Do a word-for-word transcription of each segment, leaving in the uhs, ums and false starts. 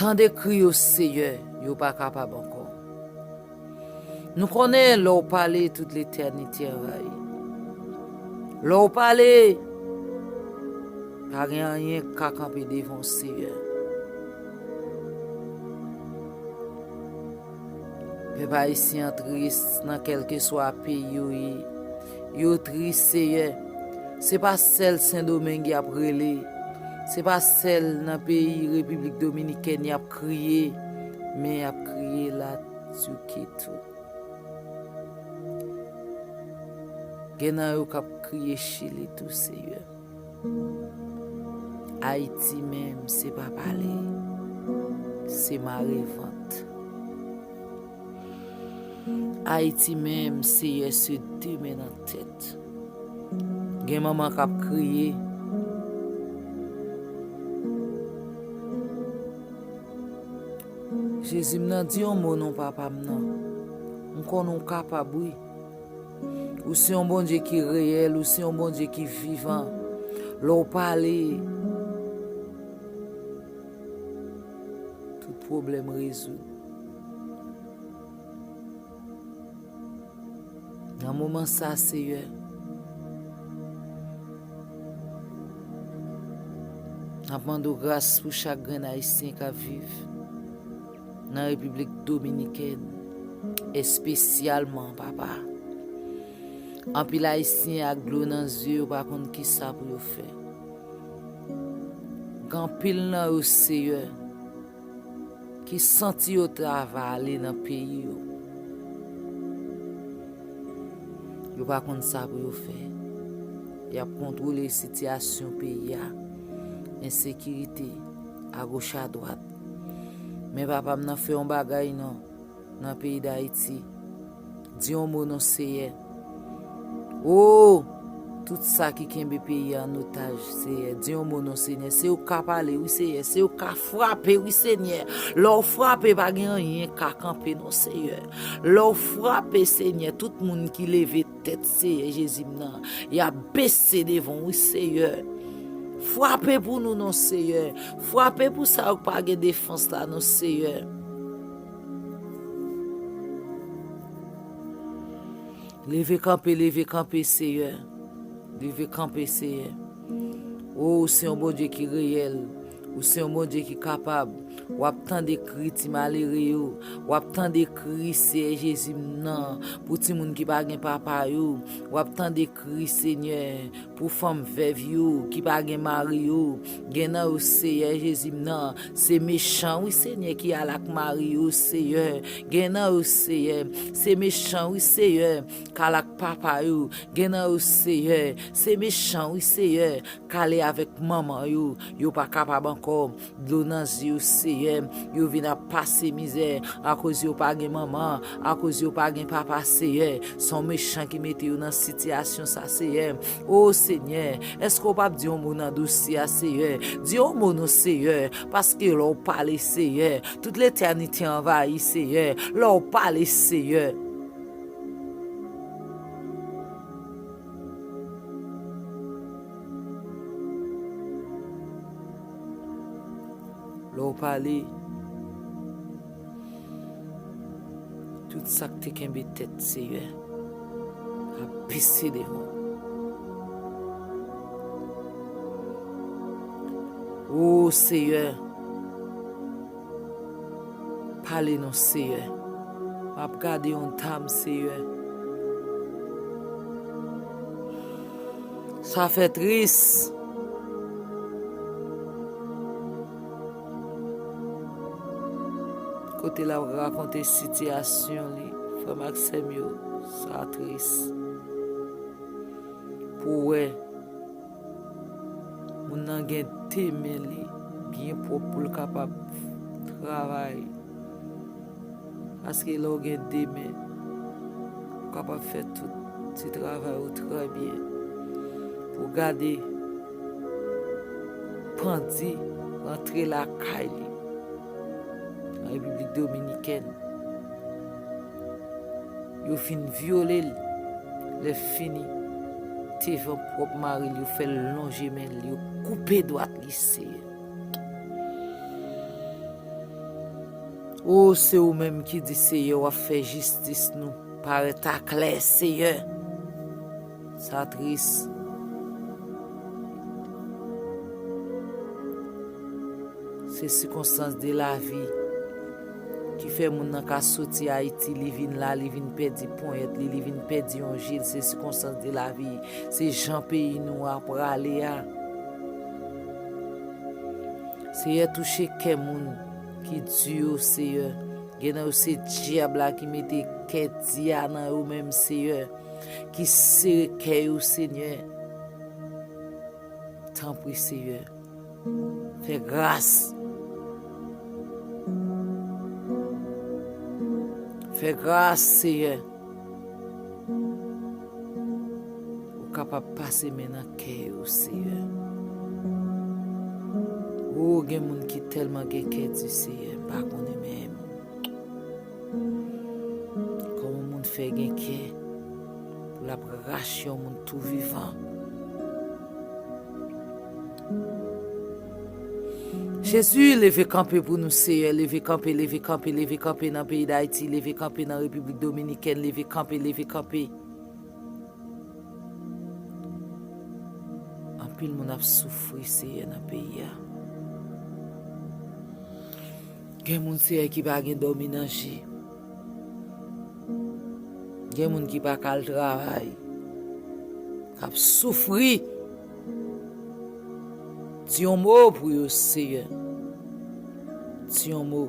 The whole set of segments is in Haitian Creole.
Tande kri yo, Seyè, yo pa kapab ankò. Nou konnen lè w pale, tout letènite anvayi. Lè w pale, pa gen anyen k ka kanpe devan w, Seyè. Pèp ayisyen an tris nan kèlkeswa peyi yo ye. Yo tris, Seyè. Se pa sèl Sendomeng y ap rele. Se pa sèl nan peyi Repiblik Dominikèn y ap kriye, men y ap kriye la Tiki tou. Gen nan yo k ap kriye Chili tou, Seyè. Ayiti menm, se pa pale, se mare vant. Ayiti menm, Seyè, se de men nan tèt. Gen manman k ap kriye. Jezi m nan, di yon mo non, papa m nan. M konnen w kapab, wi. Ou se yon Bondye ki reyèl, ou se yon Bondye ki vivan. Lè w pale, tout pwoblèm rezoud. Nan moman sa, Seyè, n ap mande w gras pou chak grenn Ayisyen k ap viv nan Repiblik Dominikèn, espesyalman, papa. Anpil Ayisyen ak dlo nan zye yo pa konn kisa pou yo fè. Gen anpil nan yo, Seyè, ki santi yo ta va ale nan peyi yo. Yo pa konn sa pou yo fè. Y ap kontwole sitiyasyon peyi a, ensekirite, agoch adwat. Men papa m nan fè yon bagay non, nan peyi Dayiti. Di yon mo non, Seyè. O, tout sa ki kenbe peyi a an otaj, Seyè. Di yon mo non, Senyè. Se ou k ka pale, wi, Seyè. Se ou k ka frape, wi, Senyè. Lè w frape, pa gen anyen k ka kanpe non, Seyè. Lè w frape, Senyè, tout moun ki leve tèt, Seyè Jezi m nan, y ap bese devan w, wi, Seyè. Frape pou nou non, Seyè. Frape pou sa yo k pa gen defans la non, Seyè. Leve kanpe, leve kanpe, Seyè. Leve kanpe, Seyè. O, ou se yon Bondye ki reyèl. Ou se yon Bondye ki kapab. W ap tande kri ti malere yo. W ap tande kri, Seyè Jezi m nan, pou timoun ki pa gen papa yo. W ap tande kri, Senyè, pou fanm vèv yo, ki pa gen mari yo. Gen nan yo, Seyè Jezi m nan, se mechan, wi, Senyè, ki al ak mari yo, Seyè. Gen nan yo, Seyè, se mechan, wi, Seyè, k al ak papa yo. Gen nan yo, Seyè, se mechan, wi, Seyè, k ale avèk manman yo. Yo pa kapab ankò. Dlo nan zye yo, Seyè. Yo vin ap pase mizè akoz yo pa gen manman, akoz yo pa gen papa, Seyè. Se yon mechan ki mete yo nan sitiyasyon sa, Seyè. O Senyè, èske w p ap di yon mo nan dosye a, Seyè? Di yon mo non, Seyè, paske lè w pale, Seyè, tout letènite anvayi, Seyè. Lè w pale, Seyè. Lè w pale, tout sa k te kenbe tèt, Seyè, ap bese devan w. O Seyè, pale non, Seyè. M ap gade yon dam, Seyè. Sa fè tris. Kote l ap rakonte sitiyasyon li, frè m ak sè m yo, sa tris. Pou w wè, moun nan gen de men li byen pwòp pou l kapab travay. Paske lè w gen de men, ou kapab fè tout ti travay ou trè byen. Pou gade pandi rantre lakay li nan Repiblik Dominikèn. Yo fin vyole l. Lè fini, devan pwòp mari l, yo fè l lonje men l, yo koupe dwat li, Seyè. O, se ou menm ki di, Seyè, w ap fè jistis nou parèt aklè, Seyè. Sa tris. Se sikonstans de lavi ki fè moun nan ka soti Ayiti, li vin la, li vin pèdi ponyèt li, li vin pèdi yon je l. Se sikonstans de lavi. Se jan peyi nou a prale a. Seyè, touche kè moun ki di yo, Seyè. Gen nan yo se dyab la ki mete kè di a nan yo menm, Seyè. Ki sere kè yo, Senyè. Tanpri, Seyè. Fè gras. Fè gras, Seyè. Ou kapab pase men nan kè yo, Seyè. O, gen moun ki tèlman gen kè di, Seyè, m pa konnen menm. Kòman moun fè gen kè pou l ap rache yon moun tou vivan? Jezi, leve kanpe pou nou, Seyè. Leve kanpe, leve kanpe, leve kanpe nan peyi Dayiti. Leve kanpe nan Repiblik Dominikèn. Leve kanpe, leve kanpe. Anpil moun ap soufri, Seyè, nan peyi a. Gen moun, Seyè, ki pa gen dòmi nan je. Gen moun ki pa ka al travay, k ap soufri. Di yon mo pou yo, Seyè. Di yon mo.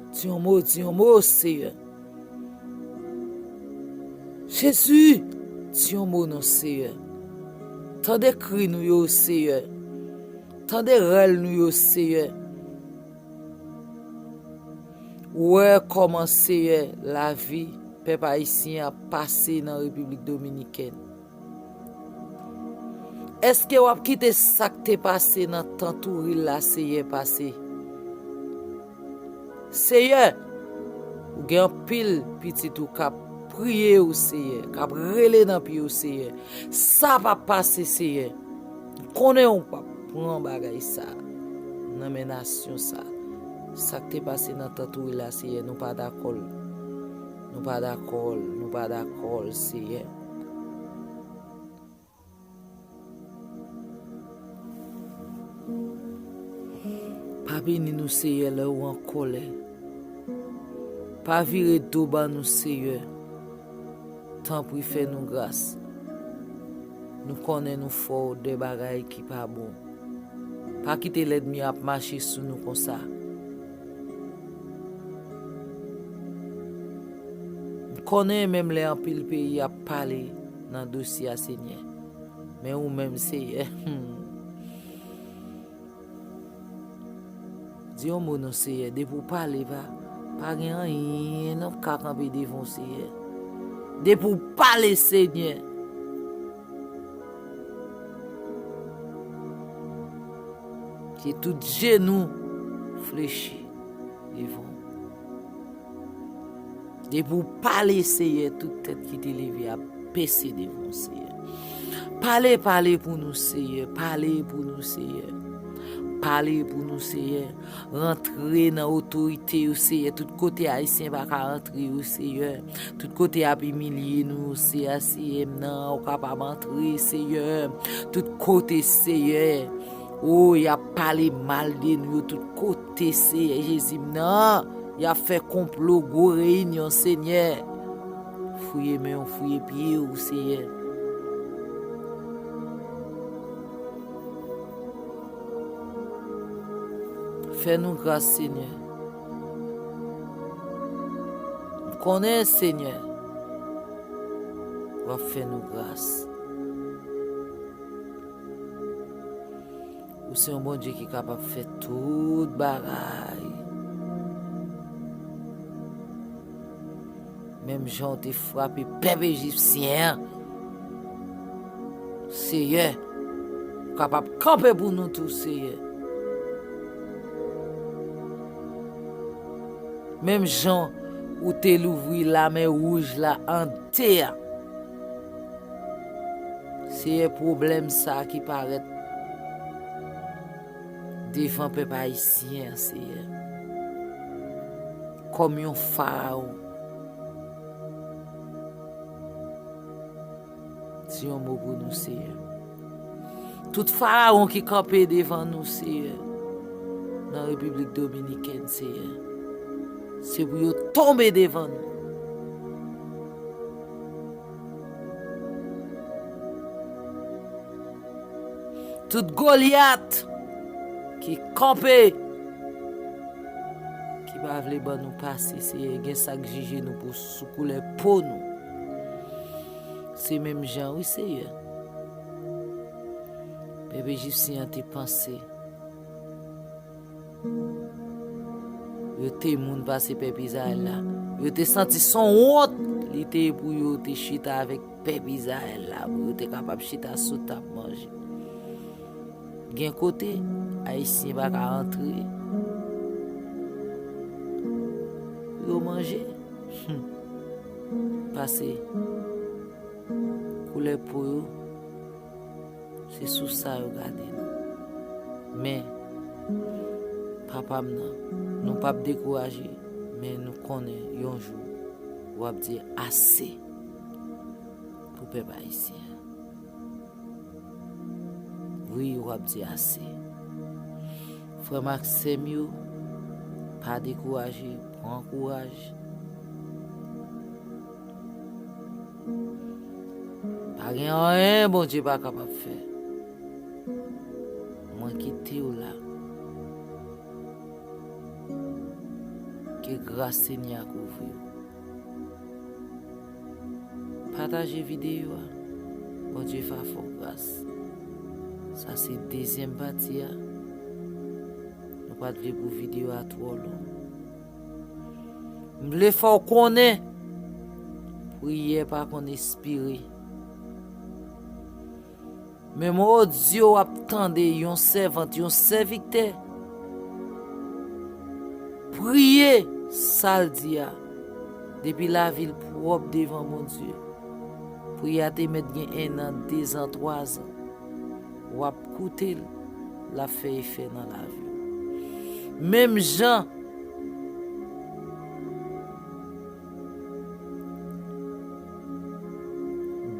Di yon mo, di yon mo, Seyè. Jezi, di yon mo non, Seyè. Tande kri nou yo, Seyè. Tande rèl nou yo, Seyè. Ou wè kòman, Seyè, lavi pèp ayisyen ap pase nan Repiblik Dominikèn. Èske w ap kite sa k te pase nan tan Touril la, Seyè, pase? Seyè, ou gen anpil pitit ou k ap priye w, Seyè, k ap rele nan pye w, Seyè. Sa p ap pase, Seyè. M konnen w p ap pran bagay sa nan men nasyon sa. Sa k te pase nan tan Touril la, Seyè, nou pa dakò l. Nou pa dakò l, nou pa dakò l, Seyè. Pa beni nou, Seyè, lè ou an kòlè. Pa vire do ba nou, Seyè. Tanpri, fè nou gras. Nou konnen nou fè w de bagay ki pa bon. Pa kite lènmi ap mache sou nou konsa. M konnen menm lè anpil peyi ap pale nan dosye a, Senyè, men ou menm, Seyè, hmm, di yon mo non, Seyè, depi w pale, pa, pa gen anyen non k ka kanpe devan w, Seyè. Depi w pale, Senyè, ke tout jenou flechi devan w. Depi w pale, Seyè, tout tèt ki te leve a bese devan w, Seyè. Pale, pale pou nou, Seyè. Pale pou nou, Seyè. Pale pou nou, Seyè. Rantre nan otorite yo, Seyè. Tout kote Ayisyen pa ka rantre yo, Seyè. Tout kote y ap imilye nou, Seyè, Seyè m nan, ou kapab antre, Seyè. Tout kote, Seyè. O, y ap pale mal de nou yo tout kote, Seyè Jezi m nan. Y ap fè konplo, gwo reyinyon, Senyè. Fouye men w, fouye pye w, Seyè. Fè nou gras, Senyè. M konnen, Senyè, w ap fè nou gras. Ou se yon Bondye ki kapab fè tout bagay. Menm jan w te frape pèp ejipsyen an, Seyè, ou kapab kanpe pou nou tou, Seyè. Menm jan ou te louvri Lamè Wouj la an de a. Seyè, pwoblèm sa a ki parèt devan pèp ayisyen an, Seyè. kòm yon farawon. Se yon mo pou nou, Seyè. Tout farawon ki kanpe devan nou, Seyè, nan Repiblik Dominikèn, Seyè, se pou yo tonbe devan nou. Tout Golyat ki kanpe, ki pa vle ban nou pase, Seyè, gen sa k jije nou pou sou koulè po nou. Se menm jan, wi, Seyè. Pèp ejipsyen an te panse yo te moun pase pèp Izrayèl la. Yo te santi s on wont li te ye pou yo te chita avèk pèp Izrayèl la, pou yo te kapab chita sou tab manje. Gen kote, Ayisyen pa ka antre pou yo manje. Hmm. Pase koulè po yo, se sou sa yo gade nou. Men, papa m nan, nou p ap dekouraje, men nou konnen yon jou, w ap di ase pou pèp ayisyen an. Wi, w ap di ase. Frè m ak sè m yo, pa dekouraje, pran kouraj. Pa gen anyen Bondye pa kapab fè. Mwen kite w la. Ke gras Senyè a kouvri w. Pataje videyo a. Bondye va fè w gras. Sa se dezyèm pati a. Nou pa t vle pou videyo a twò long. M vle fè w konnen, priyè pa konn espire. Menm odyo w ap tande yon sèvant, yon sèviktè priye sa l di a, depi lavi l pwòp devan Bondye. Priyè a te mèt gen ennan, dezan, twazan. W ap koute l, l ap fè efè nan lavi w. Menm jan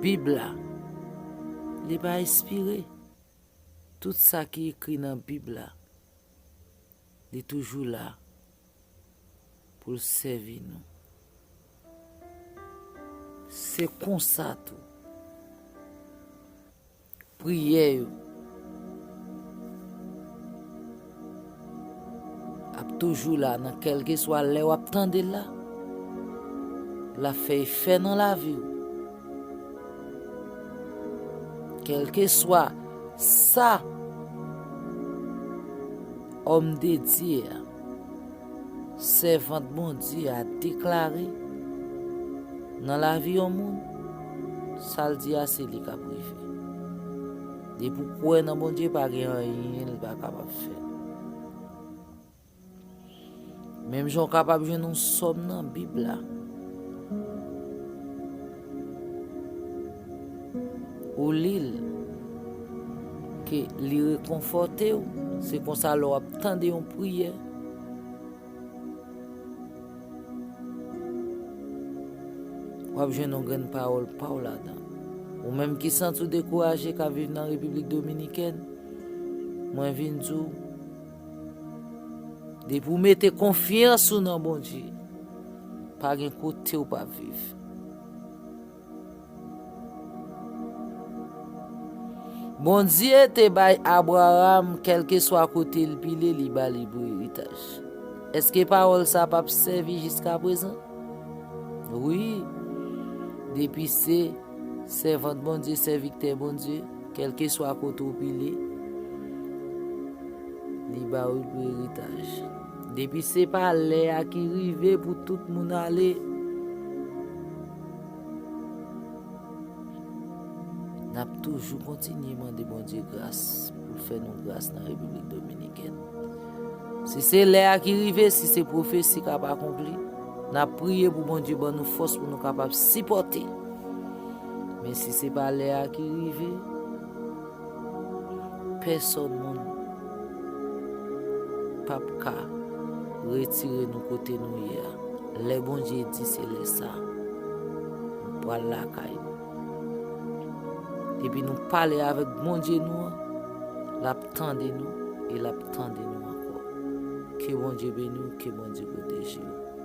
Bib la, li pa espire. Tout sa ki ekri nan Bib la, li toujou la pou l sèvi nou. Se konsa tou, priyè yo ap toujou la nan kèlkeswa lè w ap tande l la. L ap fè efè nan lavi w. Kèlkeswa sa òm de Dye a, sèvant Bondye a deklare nan lavi yon moun, sa l di a se li k ap rive. Depi w kwè nan Bondye, pa gen anyen li pa kapab fè. Menm jan w kapab jwenn yon sòm nan Bib la, ou li l, ke li rekonfòte w, se konsa lè w ap tande yon priyè, w ap jwenn yon grenn pawòl pa w ladan. Ou menm ki santi w dekouraje, k ap viv nan Repiblik Dominikèn, mwen vin di w, depi w mete konfyans ou nan Bondye, pa gen kote w p ap viv. Bondye te bay Abraram, kèlkeswa kote l pile, li ba li pou eritaj. Èske pawòl sa p ap sèvi jiskaprezan? Wi, depi se sèvant Bondye, sèviktè Bondye, kèlkeswa kote w pile, li ba w pou eritaj. Depi se pa lè a ki rive pou tout moun ale, n ap toujou kontinye mande Bondye gras pou l fè nou gras nan Repiblik Dominikèn. Si se lè a ki rive, si se pwofesi k ap akonpli, n ap priye pou Bondye ban nou fòs pou nou kapab sipòte. Men si se pa lè a ki rive, pèsòn moun p ap ka retire nou kote nou ye a. Lè Bondye di se lè sa, nou pral lakay nou. Depi nou pale avèk Bondye nou an, l ap tande nou e l ap tande nou ankò. Ke Bondye beni w, ke Bondye pwoteje w.